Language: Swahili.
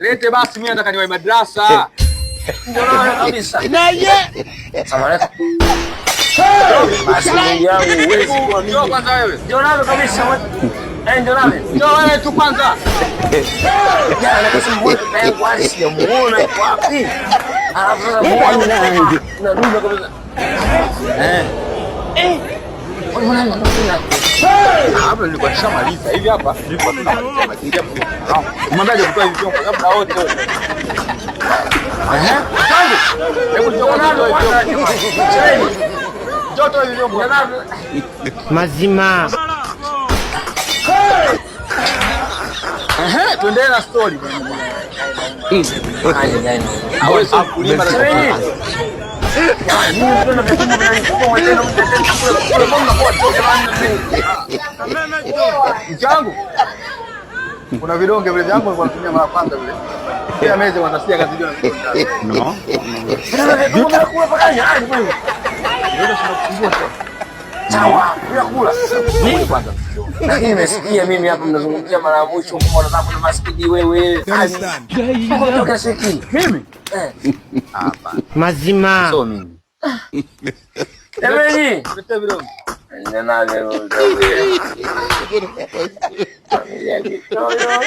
Lete basi, mimi nataka niwahi madrasa. Ndio nayo kabisa. Na ye. Salamu alaykum. Basi ndugu yangu huwezi kuamini. Njoo kwanza wewe. Ndio navyo kabisa. Eh, ndio navyo. Njoo wewe tu kwanza. Jana nikasema mbona kaka yangu Ali sijamuona yuko wapi? Alafu sasa muona nadunda kabisa. Eh. Eh. Mbona mwanangu Hapa nilikuwa nishamaliza. Hivi hapa nilikuwa tunamalizia mazingira. Mwambiaje kutoa hivi vyombo kabla wote. Ehe. Tangu. Hebu njoo kwanza toe vyombo. Njoo toe hivi vyombo. Mazima. Ehe, tuendelee na story. Hawezi kulima na Mchangu. Kuna vidonge vile vyangu nilikuwa natumia mara kwanza vile. Pia meze wanasikia kazi hiyo na vidonge. No. Sawa, kula. Kwanza. Lakini nimesikia mimi hapa mnazungumzia mara ya mwisho kama unataka kuna maskini wewe. Kutoka siki. Mimi? Eh. Hapana. Mazima. Sio mimi. Jamani. Leta vidonge. Ndio navyo. Familia kitoyo.